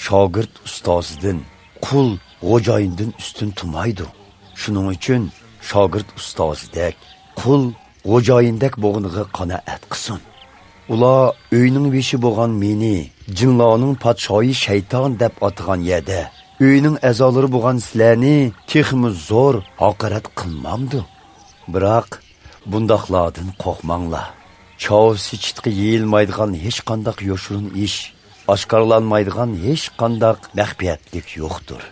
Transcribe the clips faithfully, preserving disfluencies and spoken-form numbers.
شاگىرت ئۇستازىدىن، قۇل خوجايىندىن ئۈستۈن تۇرمايدۇ. شۇنىڭ ئۈچۈن شاگىرت ئۇستازىدەك، قۇل خوجايىندەك بولغىنىغا قانائەت قىلسۇن. ئۇلار ئۆينىڭ بېشى بولغان مېنى جىنلارنىڭ پادىشاھى شەيتان دەپ ئاتىغان يەردە، ئۆينىڭ ئەزالىرى بولغان سىلەرنى تېخىمۇ زور ھاقارەت قىلمامدۇ؟ بىراق، بۇنداقلاردىن قورقماڭلار. چاۋىسى چىتقا يېيىلمايدىغان ھېچقانداق يوشۇرۇن ئىش، ئاشكارىلانمايدىغان ھېچقانداق مەخپىيەتلىك يوقتۇر.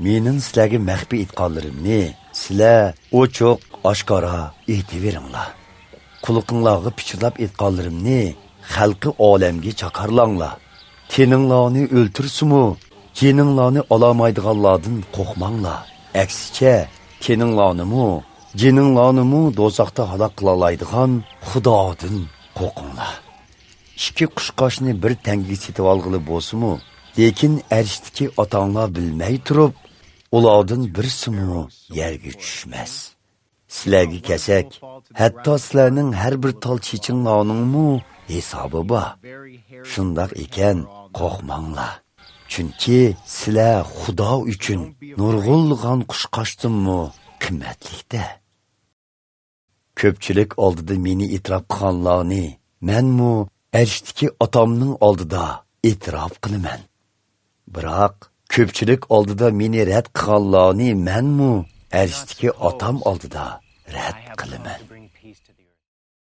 مېنىڭ سىلەرگە مەخپىي ئېيتقانلىرىمنى سىلەر ئوچۇق، ئاشكارا ئېيتىۋېرىڭلار. قۇلىقىڭلارغا پىچىرلاپ ئېيتقانلىرىمنى خەلقى ئالەمگە جاكارلاڭلار. تېنىڭلارنى ئۆلتۈرسىمۇ، جېنىڭلارنى ئالامايدىغانلاردىن قورقماڭلار. ئەكسىچە، تېنىڭلارنىمۇ، جېنىڭلارنىمۇ دوزاختا ھالاك قىلالايدىغان خۇدادىن قورقۇڭلار. ئىككى قۇشقاچنى بىر تەڭگىگە سېتىۋالغىلى بولسىمۇ، لېكىن ئەرشتىكى ئاتاڭلار بىلمەي تۇرۇپ، ئۇلاردىن بىرسىمۇ يەرگە چۈشمەس. سىلەرگە كەلسەك، ھەتتا سىلەرنىڭ ھەر بىر تال چېچىڭلارنىڭمۇ ھېسابى بار. شۇنداق ئىكەن، قورقماڭلار. چۈنكى سىلەر خۇدا ئۈچۈن نۇرغۇنلىغان قۇشقاچتىنمۇ قىممەتلىكتە. كۆپچىلىك ئالدىدا مېنى ئېتىراپ قىلغانلارنى مەنمۇ ئەرشتىكى ئاتامنىڭ ئالدىدا ئېتىراپ قىلىمەن. بىراق، كۆپچىلىك ئالدىدا مېنى رەت قىلغانلارنى مەنمۇ ئەرشتىكى ئاتام ئالدىدا رەت قىلىمەن.